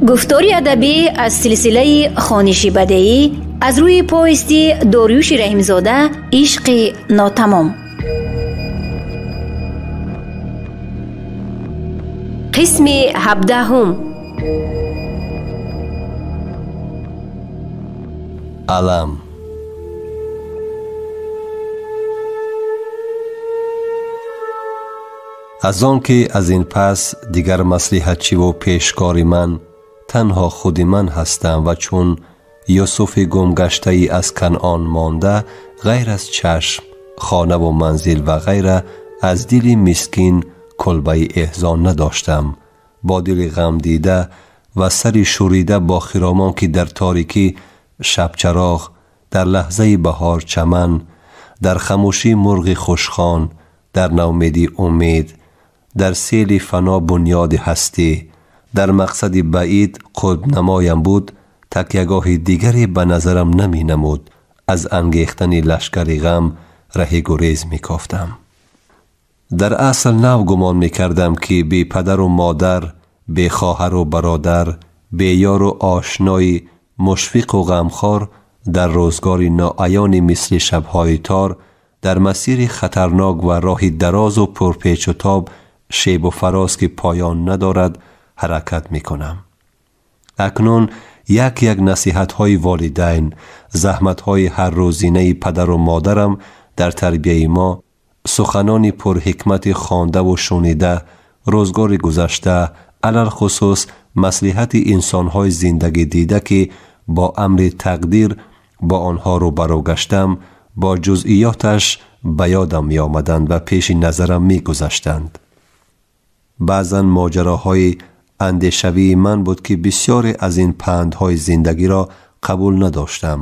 Гуфтори адабӣ аз силсилаи хониши бадеӣ аз рӯи повести Дориюши Раҳимзода «Ишқи нотамом». Қисми 17. Алам. Аз он ки аз ин пас дигар маслиҳатчиву пешкори ман танҳо худи ман ҳастам ва чун Юсуфи гумгаштаи аз Канъон монда, ғайр аз чашм, хонаву манзил ва ғайра аз дили мискин кулбаи эҳзон надоштам. Бо дили ғамдида ва сари шӯрида бо хиромон ки дар торикӣ шабчароғ, дар лаҳзаи баҳор чаман, дар хамӯшӣ мурғи хушхон, дар навмедӣ умед, дар сели фано бунёди ҳастӣ, дар мақсади баид қутбнамоям буд, такягоҳи дигаре ба назарам наминамуд. Аз ангехтани лашкари ғам раҳи гурез мекофтам. Дар асл нав гумон мекардам, ки бе падару модар, бе хоҳару бародар, бе ёру ошнои мушфиқу ғамхор, дар рӯзгори ноаёни мисли шабҳои тор, дар масири хатарнок ва роҳи дарозу пурпечу тоб, шебу фароз ки поён надорад, ҳаракат мекунам. Акнун як як насиҳатҳои волидайн, заҳматҳои ҳаррӯзинаи падару модарам дар тарбияи мо, суханони пурҳикмати хондаву шунида, рӯзгори гузашта, алалхусус маслиҳати инсонҳои зиндагӣ дида, ки бо амри тақдир бо онҳо рӯбарӯ гаштам, бо ҷузъиёташ ба ёдам меомаданд ва пеши назарам мегузаштанд. Баъзан моҷароҳои андешавии ман буд, ки бисёре аз ин пандҳои зиндагиро қабул надоштам.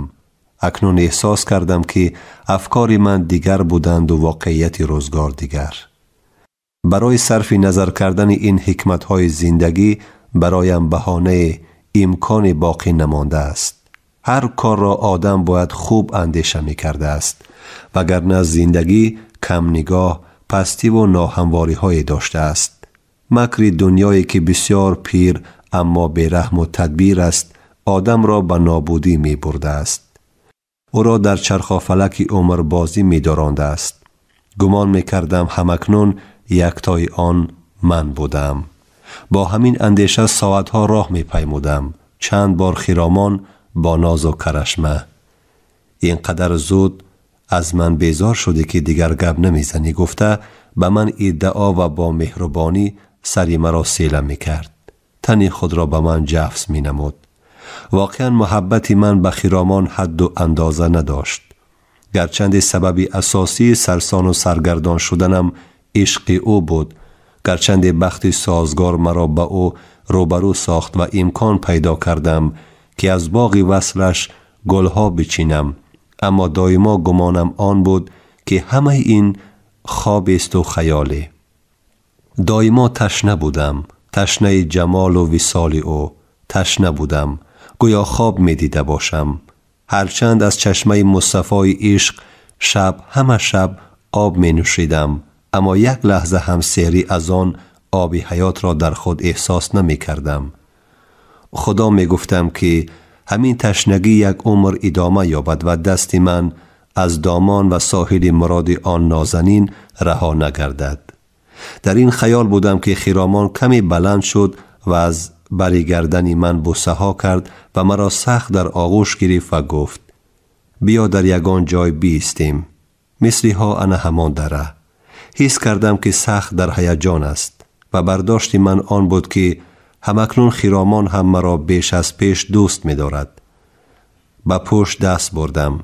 Акнун эҳсос кардам, ки афкори ман дигар буданду воқеияти рӯзгор дигар. Барои сарфи назар кардани ин ҳикматҳои зиндагӣ бароям баҳонае, имконе боқӣ намондааст. Ҳар корро одам бояд хуб андеша мекардааст, вагарна зиндагӣ камнигоҳ, пастиву ноҳамвориҳое доштааст. Макри дунёе ки бисёр пир, аммо бераҳму тадбир аст, одамро ба нобудӣ мебурдааст. Ӯро дар чархофалаки умрбозӣ медорондааст. Гумон мекардам ҳамакнун яктои он ман будам. Бо ҳамин андеша соатҳо роҳ мепаймудам, чанд бор хиромон бо нозу карашма. Ин қадар зуд аз ман безор шудӣ, ки дигар гап намезанӣ, гуфта ба ман иддао ва бо меҳрубонӣ сари маро села мекард. Тани худро ба ман ҷафс менамуд. Воқеан муҳаббати ман ба хиромон ҳадду андоза надошт. Гарчанде сабаби асосии сарсону саргардон шуданам ишқи ӯ буд, гарчанде бахти созгор маро ба ӯ рӯбарӯ сохт ва имкон пайдо кардам, ки аз боғи васлаш гулҳо бичинам, аммо доимо гумонам он буд, ки ҳамаи ин хобесту хаёле. Доимо ташна будам, ташнаи ҷамолу висоли ӯ, ташна будам, гӯё хоб медида бошам. Ҳарчанд аз чашмаи мустафои ишқ шаб ҳама шаб об менӯшидам, аммо як лаҳза ҳам серӣ аз он оби ҳаётро дар худ эҳсос намекардам. Худо мегуфтам, ки ҳамин ташнагӣ як умр идома ёбад ва дасти ман аз домон ва соҳили муроди он нозанин раҳо нагардад. Дар ин хаёл будам, ки хиромон каме баланд шуд ва аз бари гардани ман бусаҳо кард ва маро сахт дар оғӯш гирифт ва гуфт: биё дар ягон ҷой биистем, мислиҳо ана ҳамон дара. Ҳис кардам, ки сахт дар ҳаяҷон аст ва бардошти ман он буд, ки ҳамакнун хиромон ҳам маро беш аз пеш дӯст медорад. Ба пушт даст бурдам,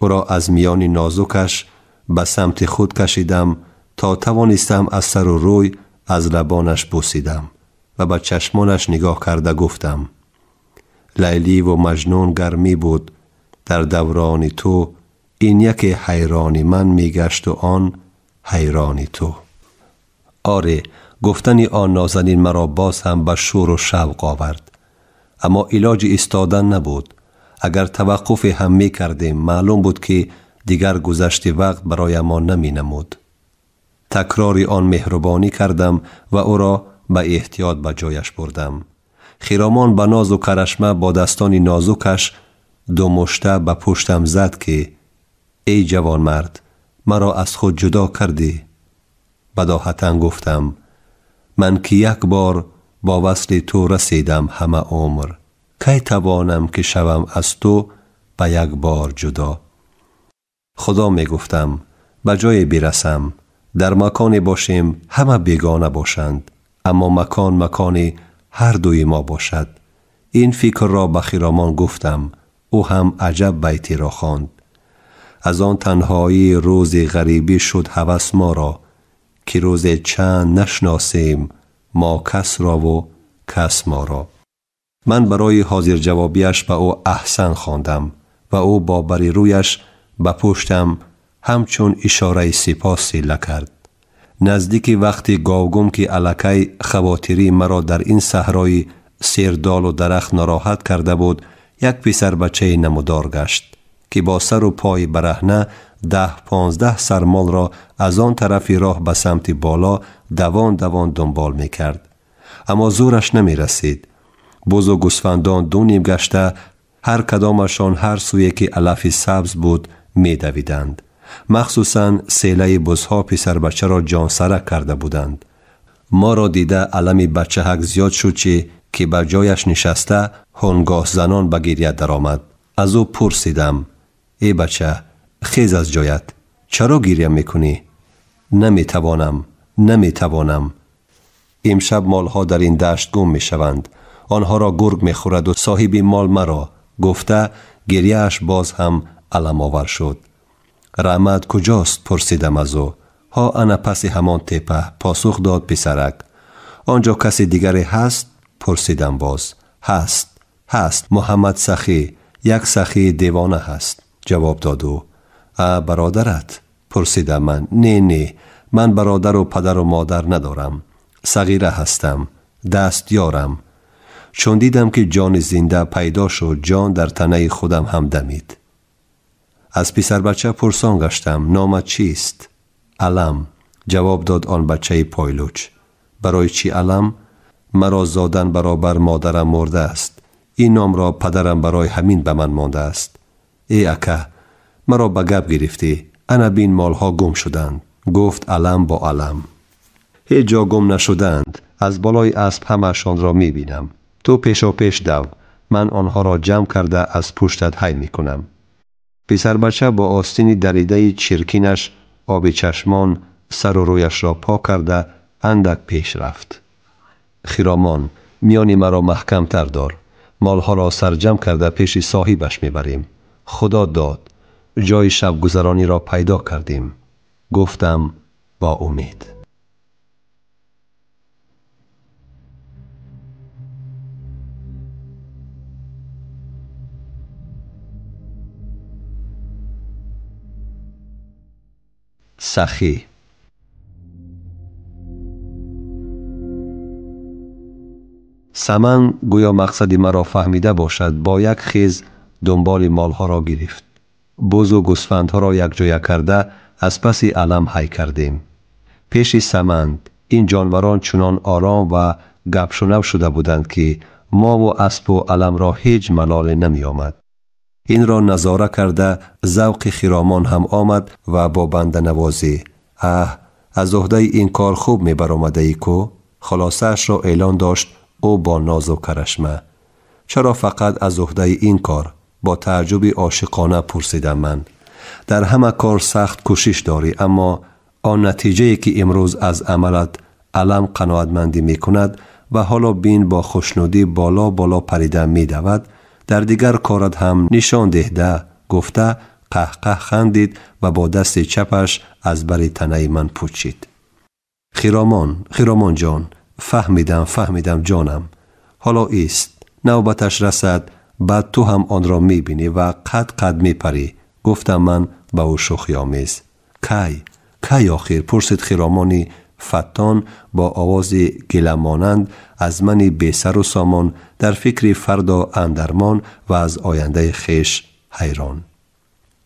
ӯро аз миёни нозукаш ба самти худ кашидам то тавонистам аз сару рӯй аз лабонаш бусидам ва ба чашмонаш нигоҳ карда гуфтам: Лайливу Маҷнун гар мебуд дар даврони ту, ин яке ҳайрони ман мегашту он ҳайрони ту. Оре, гуфтани он нозанин маро боз ҳам ба шӯру шавқ овард, аммо илоҷи истодан набуд. Агар таваққуфе ҳам мекардем, маълум буд, ки дигар гузашти вақт бароямон наминамуд. Такрори он меҳрубонӣ кардам ва ӯро ба эҳтиёт ба ҷояш бурдам. Хиромон ба нозу карашма бо дастони нозукаш ду мушта ба пуштам зад ки эй ҷавонмард, маро аз худ ҷудо кардӣ. Бадоҳатан гуфтам ман ки як бор бо васли ту расидам ҳама умр, кай тавонам ки шавам аз ту ба як бор ҷудо. Худо мегуфтам ба ҷое бирасам, дар маконе бошем ҳама бегона бошанд, аммо макон макони ҳар дуи мо бошад. Ин фикрро ба Хиромон гуфтам, ӯ ҳам аҷаб байтеро хонд. Аз он танҳоии рӯзи ғарибӣ шуд ҳавас моро, ки рӯзе чанд нашносем мо касрову кас моро. Ман барои ҳозирҷавобияш ба ӯ аҳсан хондам ва ӯ бо бари рӯяш ба пуштам ҳамчун ишораи сипос силла кард. Наздики вақти говгум ки аллакай хавотирии маро дар ин саҳрои сердолу дарахт нороҳат карда буд, як писарбачаи намудор гашт ки бо сару пои бараҳна 10-15 сармолро аз он тарафи роҳ ба самти боло давон давон дунбол мекард. Аммо зӯраш намерасид. Бузу гӯсфандон ду ним гашта ҳар кадомашон ҳар сӯе ки алафи сабз буд медавиданд. Махсусан селаи бузҳо писарбачаро ҷонсара карда буданд. Моро дида алами бачаҳак зиёд шуд, ки ба ҷояш нишаста ҳунгоҳзанон ба гиря даромад. Аз ӯ пурсидам: эй бача, хез аз ҷоят, чаро гиря мекунӣ? Наметавонам, наметавонам. Имшаб молҳо дар ин дашт гум мешаванд, онҳоро гург мехӯраду соҳиби мол маро. Гуфта гиряаш боз ҳам аламовар шуд. Раҳмат куҷост? Пурсидам аз ӯ. Ҳо, ана паси ҳамон тепа, посух дод писарак. Он ҷо каси дигаре ҳаст? Пурсидам боз. Ҳаст, ҳаст, Муҳаммад Сахӣ, як сахии девона ҳаст, ҷавоб дод ӯ. А бародарат? Пурсидам ман. Не, не, ман бародару падару модар надорам, сағира ҳастам, дастёрам. Чун дидам ки ҷони зинда пайдо шуд, ҷон дар танаи худам ҳам дамид. Аз писарбача пурсон гаштам: номат чист? Алам, ҷавоб дод он бачаи пойлуч. Барои чӣ алам? Маро зодан баробар модарам мурдааст. Ин номро падарам барои ҳамин ба ман мондааст. Эй ака, маро ба гап гирифтӣ, ана бин молҳо гум шуданд, гуфт Алам бо алам. Ҳеҷ ҷо гум нашуданд, аз болои асп ҳамаашонро мебинам. Ту пешопеш дав, ман онҳоро ҷамъ карда аз пуштат ҳай мекунам. Писарбача бо остини даридаи чиркинаш оби чашмон сару рӯяшро пок карда андак пеш рафт. Хиромон, миёни маро маҳкамтар дор, молҳоро сарҷамъ карда пеши соҳибаш мебарем. Худо дод, ҷои шабгузарониро пайдо кардем, гуфтам бо умед. Сахӣ. Саман гӯё мақсади маро фаҳмида бошад, бо як хез дунболи молҳоро гирифт. Бузу гӯсфандҳоро якҷоя карда аз паси алам ҳай кардем. Пеши Саманд ин ҷонварон чунон ором ва гапшунав шуда буданд, ки мову аспу аламро ҳеҷ малоле намеомад. Инро назора карда завқи Хиромон ҳам омад ва бо банданавозӣ: аҳ, аз уҳдаи ин кор хуб мебаромадаӣ ку? Хулосаашро эълон дошт ӯ бо нозу карашма. Чаро фақат аз уҳдаи ин кор? Бо тааҷҷуби ошиқона пурсидам ман. Дар ҳама кор сахт кӯшиш дорӣ, аммо он натиҷае ки имрӯз аз амалат алам қаноатмандӣ мекунад ва ҳоло бин бо хушнудӣ боло боло парида медавад, дар дигар корат ҳам нишон деҳда, гуфта қаҳқаҳ хандид ва бо дасти чапаш аз бари танаи ман пучид. Хиромон, Хиромон ҷон, фаҳмидам, фаҳмидам ҷонам. Ҳоло ист, навбаташ расад, баъд ту ҳам онро мебинӣ ва қад қад мепарӣ, гуфтам ман ба ӯ шӯхиомез. Кай, кай охир? Пурсид Хиромони фаттон бо овози гиламонанд аз мани бесару сомон дар фикри фардо андармон ва аз ояндаи хеш ҳайрон.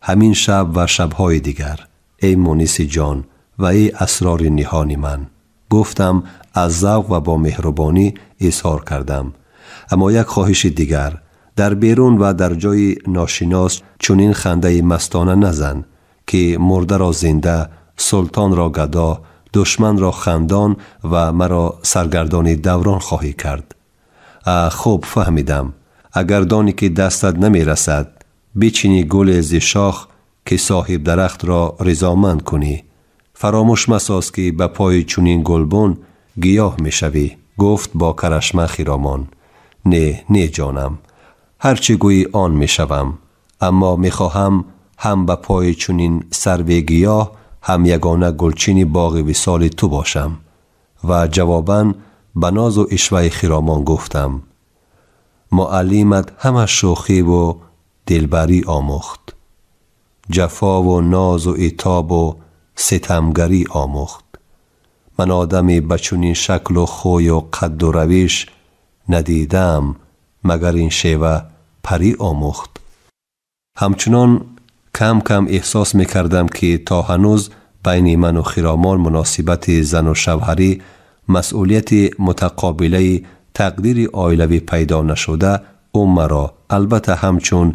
Ҳамин шаб ва шабҳои дигар, эй муниси ҷон ва эй асрори ниҳони ман, гуфтам аз завқ ва бо меҳрубонӣ изҳор кардам. Аммо як хоҳиши дигар: дар берун ва дар ҷои ношинос чунин хандаи мастона назан, ки мурдаро зинда, султонро гадо, душманро хандон ва маро саргардони даврон хоҳӣ кард. Хуб фаҳмидам. Агар дони ки дастат намерасад, бичини гуле зи шох, ки соҳиб дарахтро ризоманд кунӣ. Фаромӯш масоз, ки ба пои чунин гулбун гиёҳ мешавӣ, гуфт бо карашма Хиромон. Не, не ҷонам, ҳар чӣ гӯӣ он мешавам, аммо мехоҳам ҳам ба пои чунин сарви гиёҳ, ҳам ягона гулчини боғи висоли ту бошам. Ва ҷавобан ба нозу ишваи Хиромон гуфтам: муаллимат ҳама шӯхиву дилбарӣ омӯхт, ҷафову нозу итобу ситамгарӣ омӯхт. Ман одаме ба чунин шаклу хӯю қадду равиш надидам, магар ин шева парӣ омӯхт. Ҳамчунон кам кам эҳсос мекардам, ки то ҳанӯз байни ману Хиромон муносибати зану шавҳарӣ, масъулияти мутақобилаи тақдири оилавӣ пайдо нашуда, ӯ маро албатта ҳамчун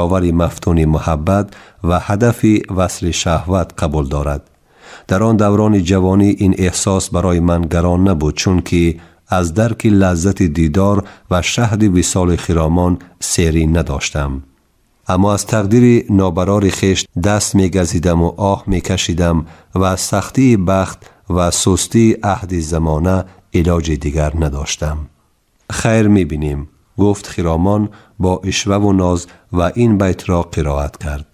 ёвари мафтуни муҳаббат ва ҳадафи васли шаҳват қабул дорад. Дар он даврони ҷавонӣ ин эҳсос барои ман гарон набуд, чунки аз дарки лаззати дидор ва шаҳди висоли Хиромон серӣ надоштам. Аммо аз тақдири нобарори хеш даст мегазидаму оҳ мекашидам ва аз сахтии бахт ва сустии аҳди замона илоҷи дигар надоштам. Хайр, мебинем, гуфт Хиромон бо ишваву ноз ва ин байтро қироат кард: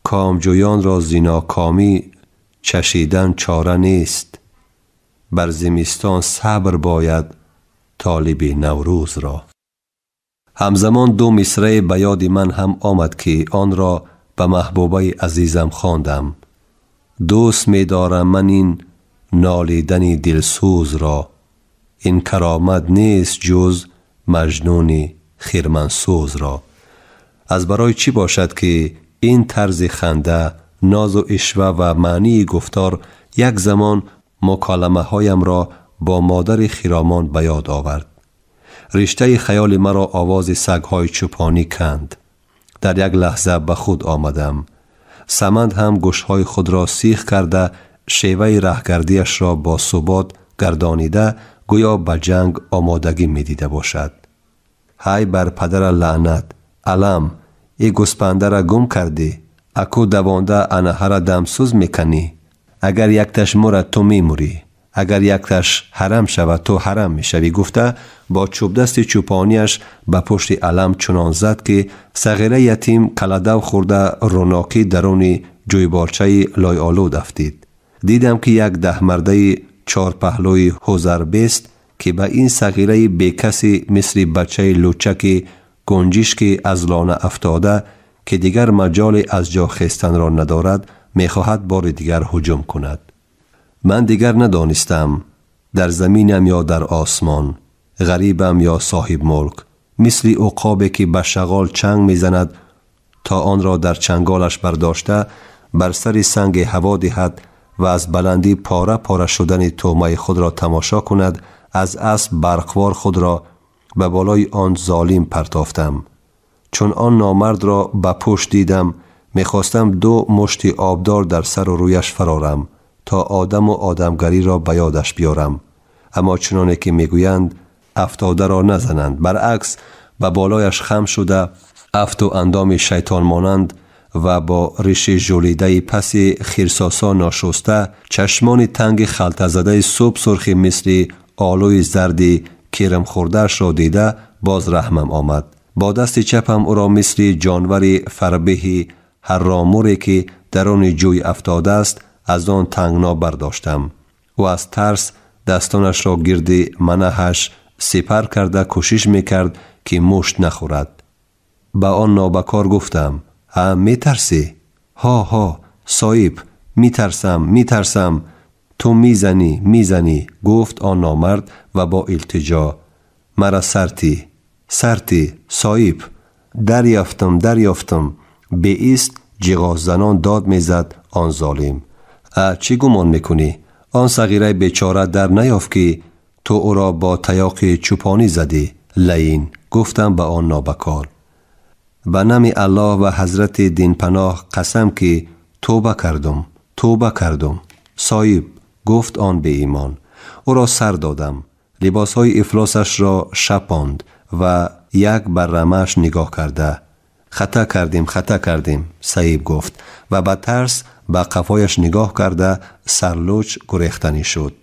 комҷӯёнро зинокомӣ чашидан чора нест, бар зимистон сабр бояд толиби наврӯзро. Ҳамзамон ду мисрае ба ёди ман ҳам омад, ки онро ба маҳбубаи азизам хондам: дӯст медорам ман ин нолидани дилсӯзро, ин каромат нест ҷуз маҷнуни хирмансӯзро. Аз барои чӣ бошад, ки ин тарзи ханда, нозу ишва ва маънии гуфтор як замон муколамаҳоямро бо модари Хиромон ба ёд овард. Риштаи хаёли маро овози сагҳои чӯпонӣ канд. Дар як лаҳза ба худ омадам. Саманд ҳам гӯшҳои худро сих карда, шеваи раҳгардиашро бо субот гардонида, гӯё ба ҷанг омодагӣ медида бошад. Ҳай бар падара лаънат, алам, и гӯспандара гум кардӣ, аку давонда анаҳара дамсӯз меканӣ. Агар якташ мурад, ту мемурӣ, агар якташ ҳарам шавад, ту ҳарам мешавӣ, гуфта бо чӯбдасти чӯпониаш ба пушти алам чунон зад, ки сағираи ятим каладав хӯрда рӯнокӣ даруни ҷӯйборчаи лойолуд афтид. Дидам, ки як даҳмардаи чорпаҳлӯи ҳузарбест, ки ба ин сағираи бекаси мисли бачаи лучаки гунҷишки аз лона афтода, ки дигар маҷоле аз ҷо хестанро надорад, мехоҳад бори дигар ҳуҷум кунад. Ман дигар надонистам, дар заминам ё дар осмон, ғарибам ё соҳибмулк. Мисли уқобе, ки ба шағол чанг мезанад, то онро дар чанголаш бардошта бар сари санги ҳаво диҳад ва аз баландӣ пора пора шудани тӯъмаи худро тамошо кунад, аз асп барқвор худро ба болои он золим партофтам. Чун он номардро ба пушт дидам, мехостам ду мушти обдор дар сару рӯяш фарорам, то одаму одамгариро ба ёдаш биёрам. Аммо чуноне ки мегӯянд, афтодаро назананд, баръакс ба болояш хам шуда, афту андоми шайтонмонанд ва бо риши жӯлидаи паси хирсосо ношуста, чашмони танги халтазадаи суб сурхи мисли олӯи зарди кирмхӯрдаашро дида боз раҳмам омад. Бо дасти чапам ӯро мисли ҷонвари фарбеҳи ҳарромуре, ки даруни ҷӯй афтодааст, аз он тангно бардоштам. Ӯ аз тарс дастонашро гирди манаҳаш сипар карда кӯшиш мекард, ки мушт нахӯрад. Ба он нобакор гуфтам: ҳа, метарсӣ? Ҳо, ҳо, соҳиб, митарсам, митарсам, ту мизанӣ, мизанӣ, гуфт он номард ва бо илтиҷо: мара сартӣ, сартӣ, соҳиб, дарёфтам, дарёфтам. Беист ҷиғоззанон дод мезад он золим. А чӣ гумон мекунӣ? Он сағираи бечора дар наёфт, ки ту ӯро бо таёқи чӯпонӣ задӣ. лаин, гуфтам ба он нобакор. Ба нами Аллоҳ ва ҳазрати динпаноҳ қасам ки тӯба кардум, тӯба кардум. Соҳиб, гуфт он беимон. Ӯро сар додам. Либосҳои ифлосашро шапонд ва як бар рамааш нигоҳ карда. Хата кардем, хата кардем, Саиб гуфт ва ба тарс ба қафояш нигоҳ карда сарлӯч гурехтанӣ шуд.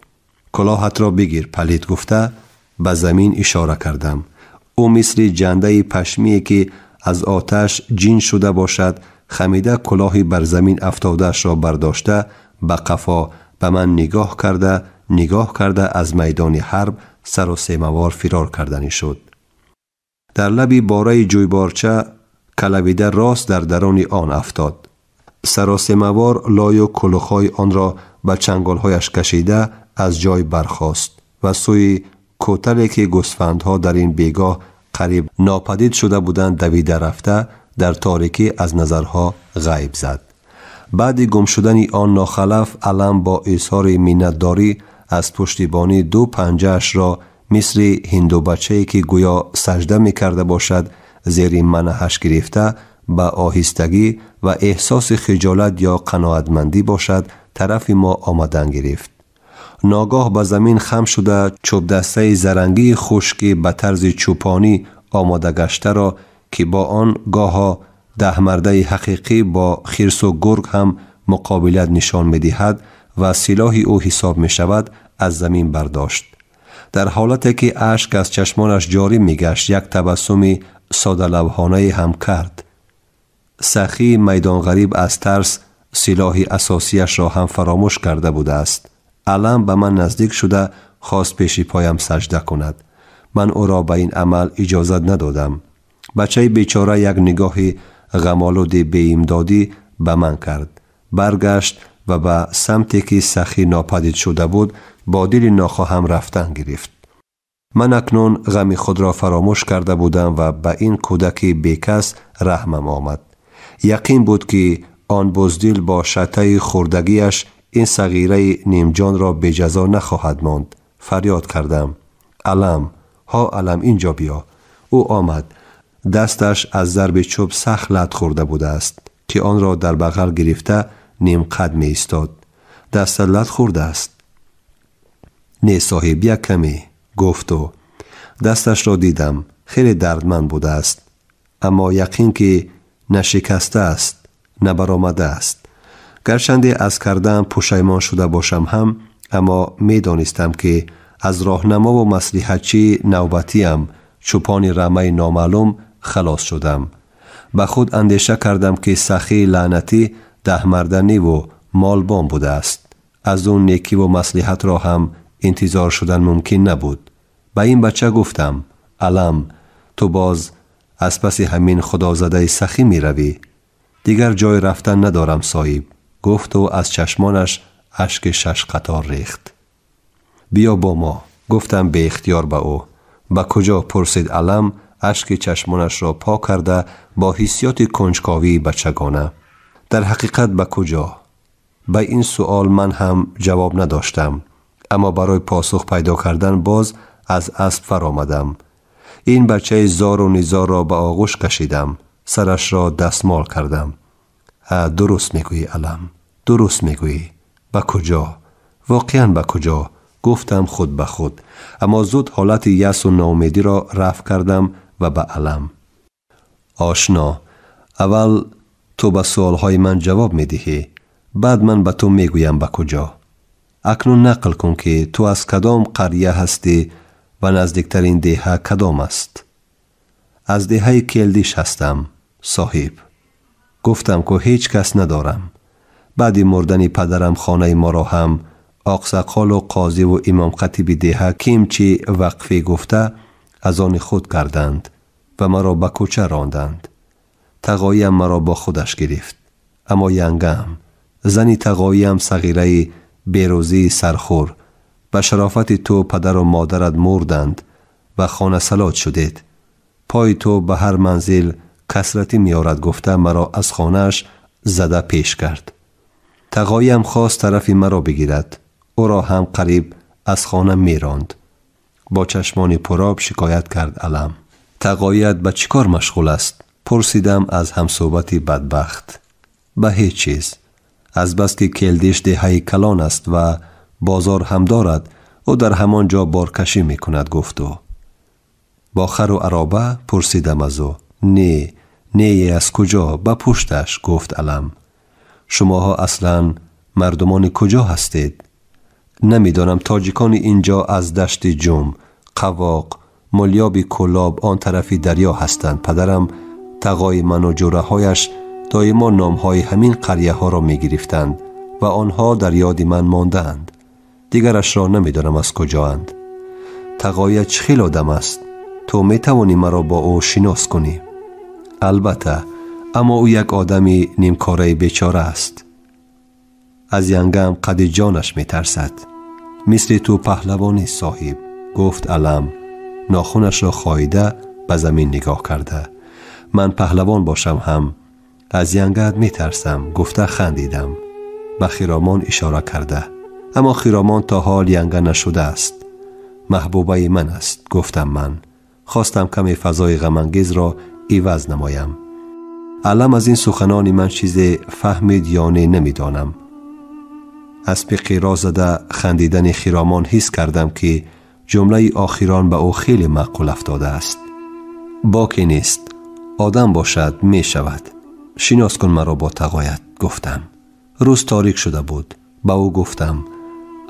Кулоҳатро бигир, палид, гуфта ба замин ишора кардам. Ӯ мисли ҷандаи пашмие ки аз оташ ҷин шуда бошад, хамида кулоҳи бар замин афтодаашро бардошта ба қафо ба ман нигоҳ карда, нигоҳ карда аз майдони ҳарб сару семавор фирор карданӣ шуд. Дар лаби бораи ҷӯйборча калавида рост дар даруни он афтод. Саросемавор лою кулухҳои онро ба чанголҳояш кашида аз ҷой бархост ва сӯи кӯтале ки гӯсфандҳо дар ин бегоҳ қариб нопадид шуда буданд давида рафта дар торикӣ аз назарҳо ғайб зад. Баъди гум шудани он нохалаф, Алам бо изҳори миннатдорӣ аз пуштибонӣ ду панҷаашро мисли ҳиндубачае ки гӯё сажда мекарда бошад зери манаҳаш гирифта ба оҳистагӣ ва эҳсоси хиҷолат ё қаноатмандӣ бошад тарафи мо омадан гирифт. Ногоҳ ба замин хам шуда чӯбдастаи зарангии хушки ба тарзи чӯпонӣ омодагаштаро ки бо он гоҳо даҳмардаи ҳақиқӣ бо хирсу гург ҳам муқобилят нишон медиҳад ва силоҳи ӯ ҳисоб мешавад аз замин бардошт. Дар ҳолате ки ашк аз чашмонаш ҷорӣ мегашт як табассуми содалавҳонае ҳам кард. Сахии майдонғариб аз тарс силоҳи асосияшро ҳам фаромӯш карда будааст. Алам ба ман наздик шуда хост пеши поям сажда кунад. Ман ӯро ба ин амал иҷозат надодам. Бачаи бечора як нигоҳи ғамолуди беимдодӣ ба ман кард. Баргашт ва ба самте ки сахӣ нопадид шуда буд бо дили нохоҳам рафтан гирифт. Ман акнун ғами худро фаромӯш карда будам ва ба ин кӯдаки бекас раҳмам омад. Яқин буд ки он буздил бо шатаи хурдагиаш ин сағираи нимҷонро беҷазо нахоҳад монд. Фарёд кардам: Алам, ҳо Алам, инҷо биё. Ӯ омад. Дасташ аз зарби чӯб сахт лат хӯрда будааст ки онро дар бағал гирифта нимқад меистод. Дастат лат хӯрдааст? Не соҳиб, як каме, гуфт ӯ. Дасташро дидам, хеле дардманд будааст, аммо яқин ки на шикастааст, на баромадааст. Гарчанде аз кардаам пушаймон шуда бошам ҳам, аммо медонистам ки аз роҳнамову маслиҳатчии навбатиам, чӯпони рамаи номаълум, халос шудам. Ба худ андеша кардам ки сахии лаънатӣ даҳмарданиву молбон будааст. Аз ӯ некиву маслиҳатро ҳам интизор шудан мумкин набуд. Ба ин бача гуфтам: Алам, ту боз аз паси ҳамин худозадаи сахӣ меравӣ? Дигар ҷой рафтан надорам соҳиб, гуфту аз чашмонаш ашки шаш қатор рехт. Биё бо мо, гуфтам беихтиёр ба ӯ. Ба куҷо? Пурсид Алам, ашки чашмонашро пок карда бо ҳиссиёти кунҷковии бачагона. Дар ҳақиқат ба куҷо? Ба ин суол ман ҳам ҷавоб надоштам, аммо барои посух пайдо кардан боз аз асп фаромадам. Ин бачаи зору низорро ба оғӯш кашидам, сарашро дастмол кардам. Дуруст мегӯӣ, Алам, дуруст мегӯӣ. Ба куҷо? Воқеан ба куҷо? Гуфтам худ ба худ, аммо зуд ҳолати ясу ноумедиро рафъ кардам ва ба Алам: ошно, аввал ту ба суолҳои ман ҷавоб медиҳӣ, баъд ман ба ту мегӯям ба куҷо. Акнун нақл кун ки ту аз кадом қария ҳастӣ ва наздиктарин деҳа кадом аст? Аз деҳаи Келдиш ҳастам, соҳиб. Гуфтам ку ҳеҷ кас надорам. Баъди мурдани падарам хонаи моро ҳам оқсақолу қозиву имомхатиби деҳа кимчи вақфӣ гуфта аз они худ карданд ва маро ба кӯча ронданд. Тағоиям маро бо худаш гирифт. Аммо янгаам, зани тағоиям сағираи берӯзии сархӯр, ба шарофати ту падару модарат мурданд ва хонасалот шудед. Пои ту ба ҳар манзил касратӣ меорад, гуфта маро аз хонааш зада пеш кард. Тағоиям хост тарафи маро бигирад, ӯро ҳам қариб аз хона меронд. Бо чашмони пуроб шикоят кард Алам. Тағоят ба чӣ кор машғул аст? Пурсидам аз ҳамсӯҳбати бадбахт. Ба ҳеҷ чиз. Азбаски Келдиш деҳаи калон аст ва бозор ҳам дорад, ӯ дар ҳамон ҷо боркашӣ мекунад, гуфт ӯ. Бо хару ароба? Пурсидам аз ӯ. Не, не, аз куҷо? Ба пушташ, гуфт Алам. Шумоҳо аслан мардумони куҷо ҳастед? Намедонам, тоҷикони ин ҷо аз дашти Ҷум, Қавоқ, Мулёби Кӯлоб он тарафи дарё ҳастанд. Падарам тағои ману ҷӯраҳояш доимо номҳои ҳамин қарияҳоро мегирифтанд ва онҳо дар ёди ман мондаанд. Дигарашро намедонам аз куҷоанд. Тағоя чӣ хел одам аст? Ту метавонӣ маро бо ӯ шинос кунӣ? Албатта, аммо ӯ як одами нимкораи бечора аст. Аз янгам қади ҷонаш метарсад. Мисли ту паҳлавонӣ, соҳиб, гуфт Алам, нохунашро хоида ба замин нигоҳ карда. Ман паҳлавон бошам ҳам аз янгаат метарсам, гуфта хандидам, ба Хиромон ишора карда. Аммо Хиромон то ҳол янга нашудааст. Маҳбубаи ман аст, гуфтам ман. Хостам каме фазои ғамангезро иваз намоям. Алам аз ин суханони ман чизе фаҳмид ё не намедонам. Аз пиқи роз зада хандидани Хиромон ҳис кардам, ки ҷумлаи охирон ба ӯ хеле маъқул афтодааст. Боке нест, одам бошад мешавад. Шинос кун маро бо тағоят, гуфтам. Рӯз торик шуда буд. Ба ӯ гуфтам: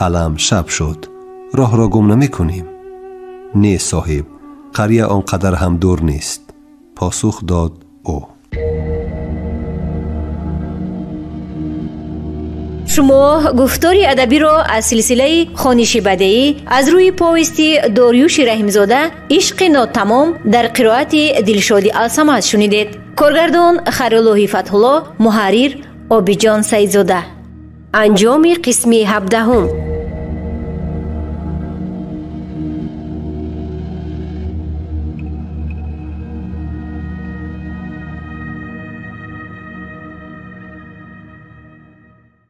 Алам, шаб шуд, роҳро гум намекунем? Не, соҳиб, қария он қадар ҳам дур нест, посух дод ӯ. Шумо гуфтори адабиро аз силсилаи хониши бадеӣ аз рӯи повести Дориюши Раҳимзода «Ишқи нотамом» дар қироати Дилшоди Алсамад шунидед. Коргардон Хайруллоҳи Фатҳулло, муҳаррир Обиҷон Саидзода. Анҷоми қисми 17.